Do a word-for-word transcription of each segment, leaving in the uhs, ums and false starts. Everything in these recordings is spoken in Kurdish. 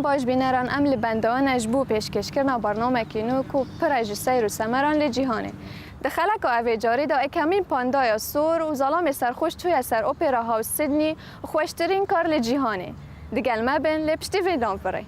Baş bîneran, em li benda we ne ji bo pêşkêşkirina barnamekî nû ku pir e ji seyr û semeran li cîhanê. Di xeleka evê carî de ekemîn pandaya sor û zelamê serxweş çûye ser Opera House Sydney û xweştirîn kar li cîhanê. Digel me bin, lê piştî vê navbirê.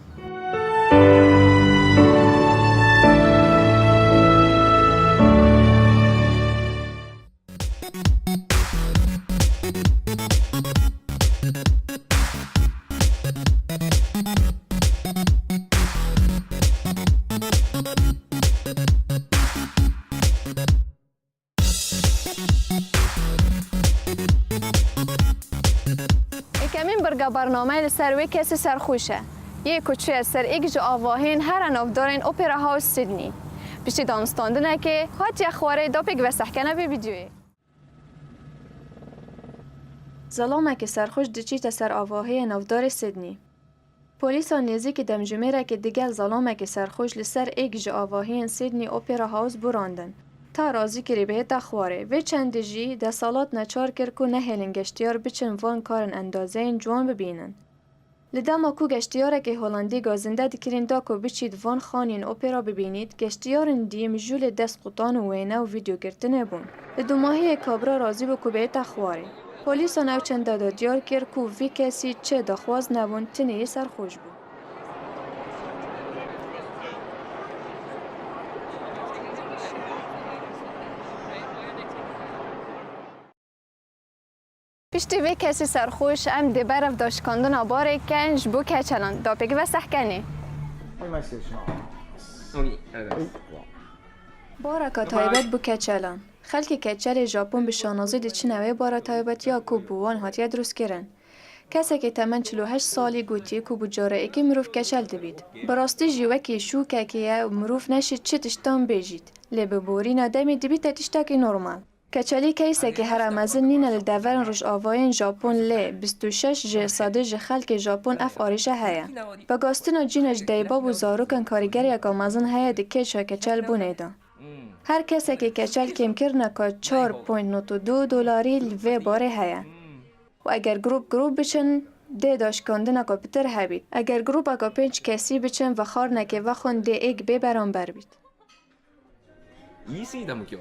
Yekemîn birga bernameyê li ser wê kesî serxweş e. Yê ku çûye ser êk ji avahiyên here navdarên Opera House Sydney. Piştî danûstandinekê hatiye xwarê, da pêk ve sehkene vê vîdeoyê. Zelamekî serxweş diçîte ser avahiyê navdarê Sydney. Polîsan nêzîkî demjimêrekî digel zelamekî serxweş li ser êk ji avahiyên Sydney Opera House borandin. Ta razîkirî bihête xwarê. Vê çendî jî desalat neçar kir ku nehêlin geştiyar biçin van karên endazeyên ciwan bibînin. Li dema ku geştiyarekî Holandî gazinde dikirîn da ku biçît van xaniyên opera bibînît, geştiyarên dî mijûl ê dest qutan û wêne û vîdeo girtinê bûn. Li dûmahiyê kabira razî bû ku bihête xwarê. Polîsan ew çenda de diyar kir ku vî kesî çi daxwaz nebûn, tenê yê serxweş bû. Piştî vê kesî serxweş, em dê berev daşkandina barê ken ji bo keçelan. Da pêk ve sehkenê. Oui, merci, je m'en vais. Oui, alors. Bareka taybet bo keçelan. Xelkê keçelê Japon bi şanazî diçine wê bara taybetiya ku bo wan hatiye dirustkirin. Kesekî temen çil û heşt salî gotiye ku bo cara êkê mirov keçel dibît. Bi rastî jî wekî şûkekê ye û mirov neşît çi tiştan bêjît. Lê bi borîna demê dibîte tiştekî normal. Keçelî keysekî here mezin nîne li deverên rojavayên Japon, lê bîst û şeş ji sedê ji xelkê Japon ev arîşe heye. Vegastina cîna ji deybab û zarokan karîgeriyeka mezin heye di kêşa keçelbûnê de. Her kesekî keçel kêmkirineka çar point nod û du dolarî li vê barê heye. Û eger grûp grûp biçin, dê daşkandineka pitir hebît. Eger grûpeka pênc kesî biçin, vexwarinekê vexwin, dê êk bê beramber bît. İyisin İdam Okyo.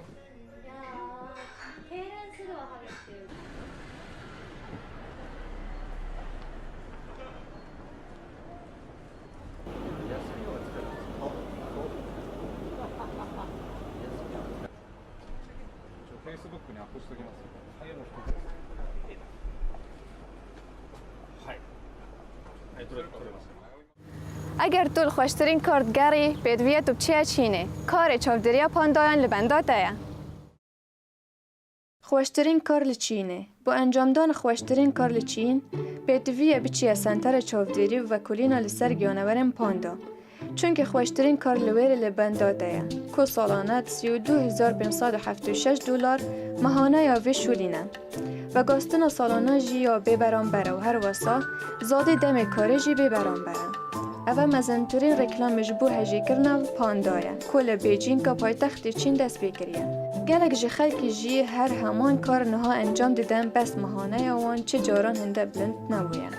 Eger tu li xweştirîn kar digerî, pêdiviye tu biçiye Çînê. Karê çavdêriya pandayan li benda te ye. Xweştirîn kar li Çînê. Bo encamdan xweştirîn kar li Çîn, pêdiviye biçiye senterê çavdêrî û vekolîna li ser giyanewerên panda. Çunkî xweştirîn kar li wêrê li benda te ye, ku salane sî û du hezar pênc sed û heft û şeş dolar mehane ya vê şûlî ne. Vegastina salane jî ya bê beramber e û her wesa zadê demê karê jî bê beramber e. Ev e mezintirîn reklamê ji bo hejêkirina panda ye, ku li Bêcînga paytextê Çîn dest pê kiriye. Gelek ji xelkî jî her heman kar niha encam didin, bes mehaneya wan çi caran hinde bilind nebûye.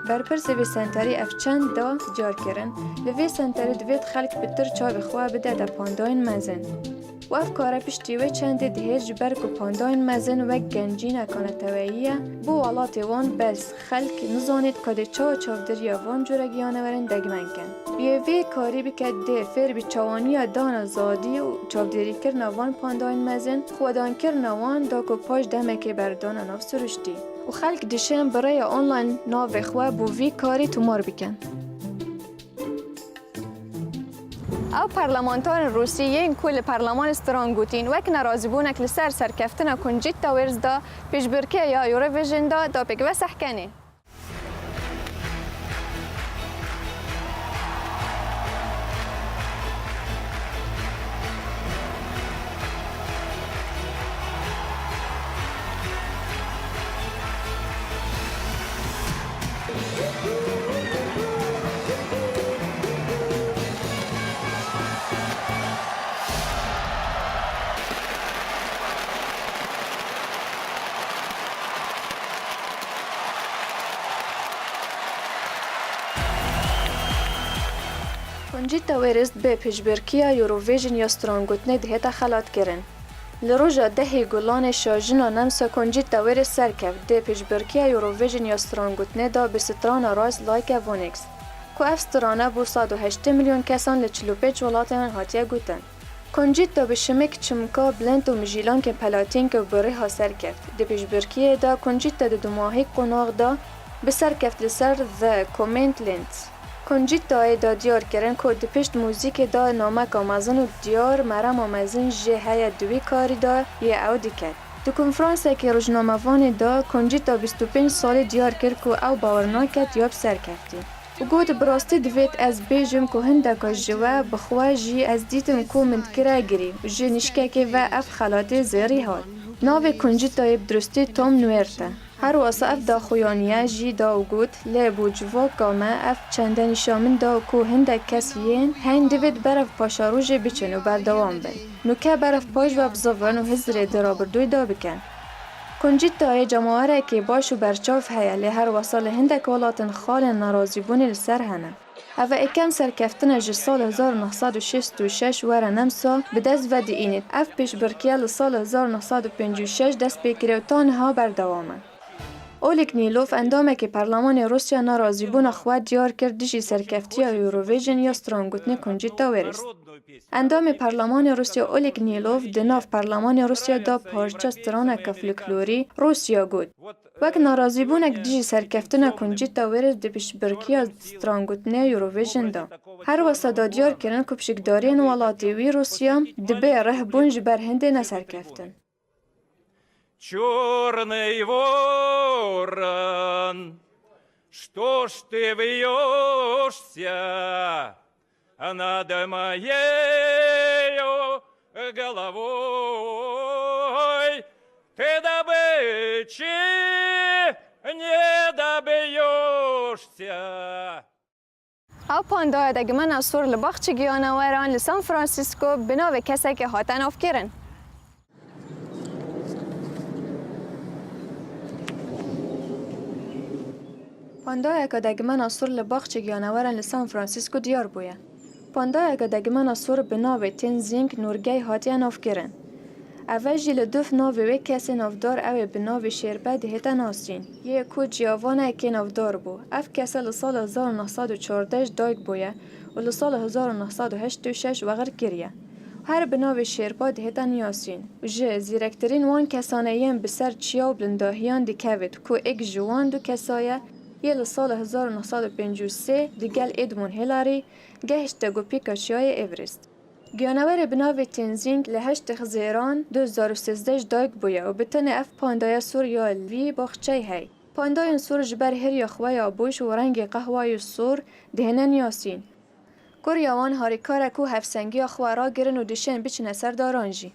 Berpirsê vê senterî ev çend da diyar kirin, li vê senterê divêt xelk pitir çavê xwe bidete pandayên mezin. Û ev kare piştî wê çendê dihêt, ji ber ku pandayên mezin wek gencîneka neteweyî ye, bo welatê wan bes xelk nizanît ka dê çawa çavdêriya van cûre giyanewerin degmeng kin. Yê vê karî bike dê fêr bî çawaniya dana zadî û çavdêrîkirina van pandayên mezin, xwedankirina wan da ku paş demekê berdana nav siruştî. Û xelk dişên bi rêya online navê xwe bo vî karî tomar bikin. Ew parlamenterên Rûsî yên ku li Perlemanê Strangûtîn wek nerazîbûnek li ser serkeftina Conchita Wurst de pêşbirkiya ya Eurovision de, da pêk ve sehkenê. Conchita Wurst bi pêşbirkiya Eurovision ya strangotinê dihête xelatkirin. Li roja dehê Gulanê şajina Nemsa Conchita Wurst serkeft, di pêşbirkiya Eurovision ya strangotinê de bi strana Rise Like a Phoenix, ku ev strane bo sed û heştê milyon kesan li çil û pênc welatên hatiye gotin. Conchita bi şimek çimka bilind û mijîlankên pelatînke û bi rêha serkeft. Di pêşbirkiyê de Conchita di dumahî qonax de bi serkeft li ser The Comment Lens. Conchitayê da diyar kirin ku di pişt muzîkê de nameka mezin û diyar merema mezin jî heye di wî karî de yê ew diket. Di konferansekî rojnamevanê de Conchita bîst û pênc salî diyar kir ku ew bawer naket ya bi serkeftî. Û got, bi rastî divêt ez bêjim ku hindeka ji we bi xwe jî ez dîtim ku min dikire girî û ji nişkekê ve ev xelatê zêrî hat. Navê Conchitayê bi durustî Tom Nuert e. Her wisa ev daxuyaniye jî da û got, lê bo civaka me ev çende nîşan min da ku hindek kes yên heyn divêt berev paşerojê biçin û berdewam bin. Nûke berev paş ve bizivin û hizrê di rabirdûyê de bikin. Conchitayê cemawerekê baş û berçav heye, lê her wisa li hindek welatin xalên nerazîbûnê li ser hene. Ev e yekem serkeftin e ji sal hezar û neh sed û şêst û şeş were Nemsa bi dest ve diînît. Ev pêşbirkiye li sal hezar û neh sed û pêncî û şeş dest pê kiriye û ta niha berdewam e. Oleg Nilov, endamekî Perlemanê Rûsya, nerazîbûna xwe diyar kir dijî serkeftiya Eurovision ya strangotinê Conchita Wurst. Endamê Perlemanê Rûsya Oleg Nilov di nav Perlemanê Rûsya de parça straneke folklorî Rûsya got, wek nerazîbûnek dijî serkeftina Conchita Wurst di piştbirkiya strangotinê Eurovision de. Her wisa da diyar kirin ku pişikdariyên welatê wî Rûsya dibe rih bûn ji ber hindê neserkeftin. Чёрный ворон, что ж ты вьёшься над моею головой? Ты добычи не добьёшься. Ew pandaya degmena sor li baxçê giyaneweran li San Francisco bi navê kesekê hate navkirin. Pandayeke degmena sor li baxçê giyaneweran li San Francisco diyar bûye. Pandayeke degmena sor bi navê Tenzing Norgay hatiye navkirin. Ev e jî li dûv navê wê kesê navdar ew ê bi navê Şêrpe dihête nasîn, yê ku ciyavanekê navdar bû. Ev kese li sala hezar û neh sed û çardeh ji dayik bûye û li sala hezar û neh sed û heşt û şeş wexir kiriye. Her bi navê Şêrpa dihête niyasîn û ji zîrektirîn wan kesane yên bi ser çiya û bilindahiyan dikevit ku êk ji wan du kesa ye, yê li sala hezar û neh sed û pêncî û sê digel Edmund Hillary gehişte ku pîka çiyayê Everest. Giyanewerê bi navê Tenzing li heştê Xizêran du hezar û sêzdeh ji dayik bûye û bi tenê ev pandaya sor ya li vî baxçeyê hey. Pandayên sor ji ber hêriya xwe ya boş û rengê qehwayî û sor dihêne niyasîn. Koriya wan harîkar e ku hevsengiya xwe ragirin û dişên biçine ser daran jî.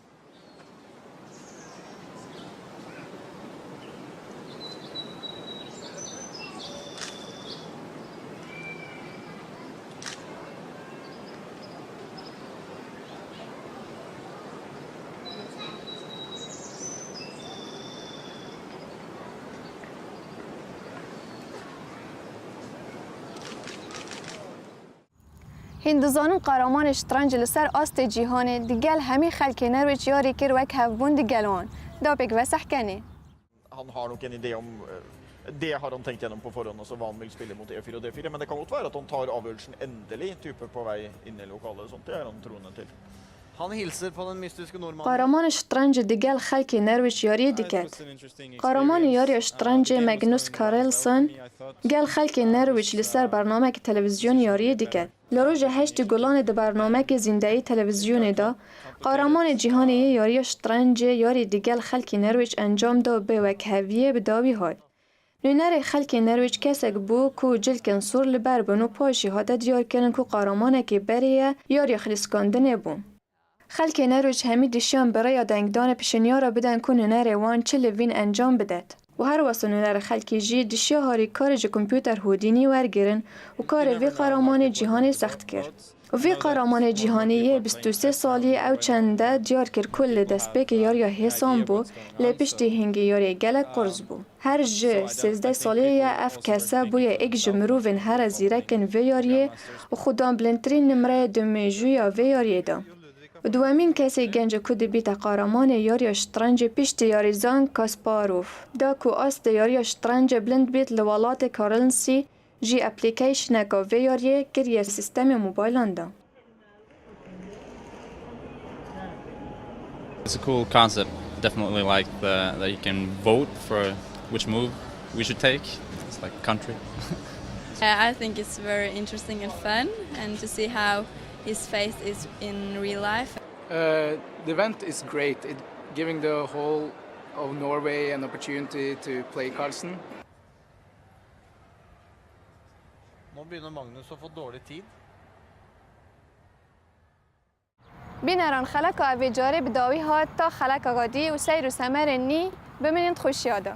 Hîn dizanin qaramanê şitrencê li ser astê cîhanê digel hemî xelkê Nerwêc yarî kir wek hevbûn digel wan. Da pêk veseh kenê. Han har nok en idé om, eh, det har han tenkt gjennom på forhånd, og så hva han vil spille mot E fire og D fire. Men det kan godt være at han tar avgjørelsen endelig, type på vei inn i lokalet og sånt. Det er han troende til. Han hilser på den mystiske nordmannen. Qaramanê şitrencê digel xelkê Nerwêc yariyê diket. Qaramanê yariya şitrencê Magnus Carlsen gel xelkê Nerwêc li ser bernameke televîzyonî yariyê diket. Li roja heştê Gulanê di bernameke zîndeyî televîzyonê de, qaramanê cîhanê yê yariya şitrencê yarî digel xelkê Nerwêc encam da û bi wekheviyê bi dawî hat. Nûnerê xelkê Nerwêc kesek bû ku cilkên sor li ber bûn û paşî hate diyarkirin ku qaramanekê berê ye yariya xilîskandinê bû. Xelkê Nerwêc hemî dişiyan bi rêya dengdanê pişinyara bidin ku nûnerê wan çi livîn encam bidet û her wesa nûnerê xelkê jî dişiya harîkarê ji kompûter Houdini wergirin û karê vî qaramanê cîhanê sext kir. Vî qehremanê cîhanî yê bîst û sê salî ew çend e diyar kir ku li destpêkê yariya hêsan bû, lê piştî hingî yariyê gelek qurz bû. Her ji sêzdeh salî ye ev kese bûye êk ji mirovên here zîrekên vê yariyê û xwe dan bilindtirîn nimreyê di mêjûya vê yariyê de. Û duwemîn kesê genc ku dibîte qehremanê yariya şitrencê piştî yarîzan Kasparov da ku astê yariya şitrencê bilind bît li welatê Karlsî, jî applicationeka vê yariyê kiriye sîstemê mobilan de. It's a cool concept. Definitely like the, that you can vote for which move we should take. It's like a country. Uh, I think it's very interesting and fun, and to see how his face is in real life. Uh, the event is great. It giving the whole of Norway an opportunity to play Karlsen. Nå begynner Magnus å få dårlig tid. Bîneran, xeleka evê carê bi dawî hat ta xeleka gadî û seyr û semerên nî bimînin di xweşiya de.